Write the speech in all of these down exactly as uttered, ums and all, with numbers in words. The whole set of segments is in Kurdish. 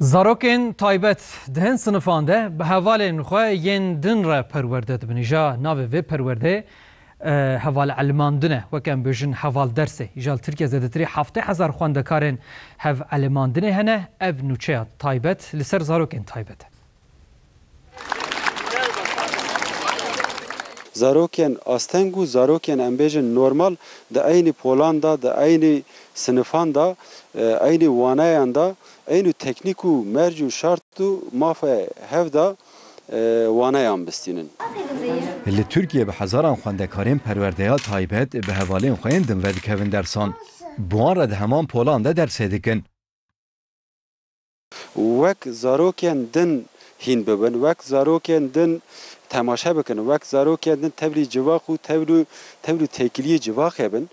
Zarokên taybet di hin sinifan de bi hevalên xwe yên din re perwerde dibin. Îja navê vê perwerdeyê, e, heval elimandin e, wek em bêjin heval dersê. Îja li Tirkiye zêdetirî heftê hezar xwendekarên hev elimandinê hene. Ev nûçeya taybet li ser zarokên taybet e. Zarokên asteng û zarokên, em bêjin, normal di eynî polan de, di eynî sinifan de, e, eynî waneyan de, eynî teknîk û merc û şart û mafê hev de, e, waneyan bistînin. Li Tirkiye bi hezaran xwendekarên perwerdeya taybet bi hevalên xwe yên din vedikevin dersan. Bi wan re di heman polan de dersê dikin. Wek zarokên din hîn bibin, wek zarokên din temaşe bikin, wek zarokên din tevlî civak û tevlî, tevlî têkiliyê civakê bin.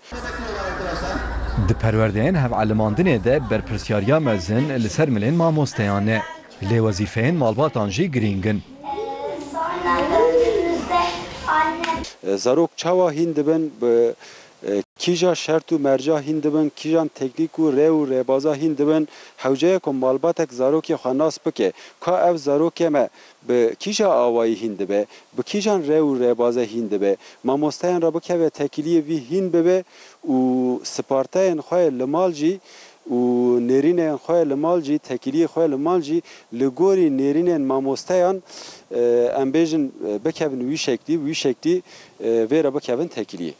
Di perwerdeyên hevelimandinê de berpirsyariya mezin li ser milên mamosteyan e. Lê wezîfeyên malbatan jî girîng in. Zarok çawa hîn dibin, bi e, kîja şert û merca hîn dibin, kîjan teknîk û rê û rêbaza hîn dibin, hewce ye ku malbatek zarokê xwe nas bike, ka ev zarokê me bi kîja awayî hîn dibe, bi kîjan rê û rêbaze hîn dibe, mamosteyan re bikeve tekiliyê vî hîn bibe û siparteyên xwe li mal jî û nêrînên xwe li mal jî, tekiliyê xwe li mal jî li gorî nêrînên mamosteyan, e, em bêjin, e, bikevin wî şeklî, wî şeklî, e, vê re bikevin tekiliyê.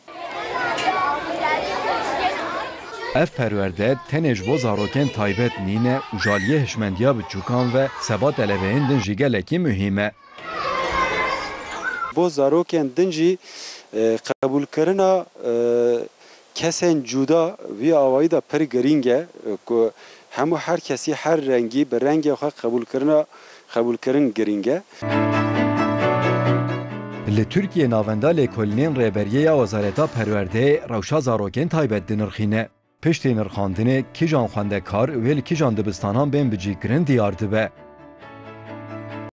Ev perwerde tenê ji bo zarokên taybet nîne û ji aliyê hişmendiya biçûkan ve seba telebeyên din jî gelekî muhîm e. Bo zarokên din jî, e, qebûlkirina, e, kesên cuda vî awayî de pir girîng e, e, ku hemû her kesî her rengî bi rengê xwe qebûlkirina, qebûlkirin girîng e. Li Tirkiye navenda lêkolînên rêberiyê ya Wezareta Perwerdeyê rewşa zarokên taybet dinirxîne. Piştî nirxandinê kîjan xwendekar wê li kîjan dibistanan bên bicîkirin diyar dibe.